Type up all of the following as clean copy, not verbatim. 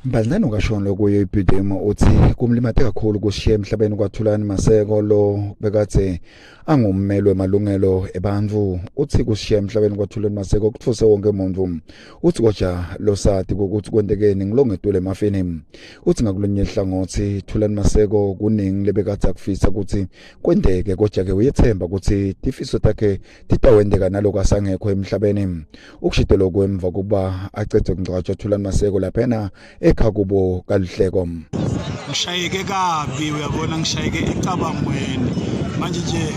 Mbandlane ukashona kuyo iBDM uthi kumlimate kakhulu kushiya emhlabeni kwaThulani Maseko lo bekadze angummeli wemalungelo ebantfu. Uthi kushiya emhlabeni kwaThulani Maseko kutfuse wonke umuntu. Uthi koja losati ukuthi kwentekeni ngilongetule emafini. Uthi ngakulonye hlangothi Thulani Maseko kuningi lebekadze akufisa ukuthi kwenteke, kodwa ke uyethemba ukuthi tifiso takhe titawenteka naloko asangekho emhlabeni. Ukushito lokhu emva kokuba acedze kungcwatshwa Thulani Maseko laphena ekhakubo kaLuhleko. Ngishayeke kabi, uyabona, ngishayeke ecabangweni manje nje,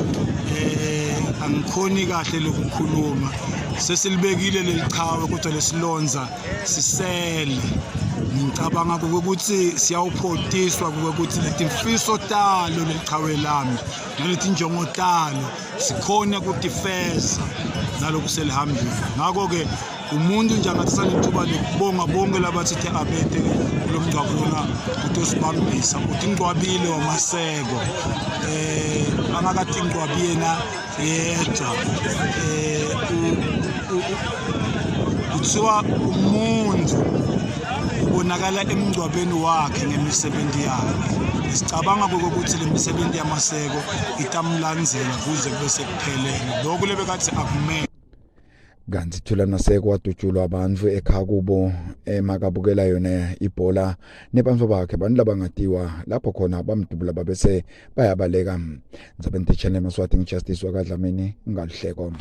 angikhoni kahle lokukhuluma. Sesilibekile lelichawe, kodwa lesilonza sisele. Ngicabanga ukuthi siyawuphotiswa ukuthi letimfiso talo lelichawe lami naletinjongo talo sikhona kutifeza naloku selihambile. Ngakho-ke umuntu nje angathi sanethuba lokubonga bonke labathi abete kulo mngcwabo lona utosibambisa uthi ngcwabile waMaseko, angakathi ngcwabi yena yedwa. Kuthiwa umuntu ubonakala emngcwabeni wakhe ngemisebenzi yakhe. Sicabanga ukuthi le misebenzi yaMaseko itamlandzela kuze kube sekuphelele lokhu lebekathi akumele. Kanti Thulani Maseko wadutshulwa abantu ekhaya kubo emakabukela yona ibhola nebantu bakhe, abantu labangatiwa lapho khona bamdubula babese bayabaleka. Ndzabeni Channel Maswati, ngiJustice wakaDlamini ngaLuhleko.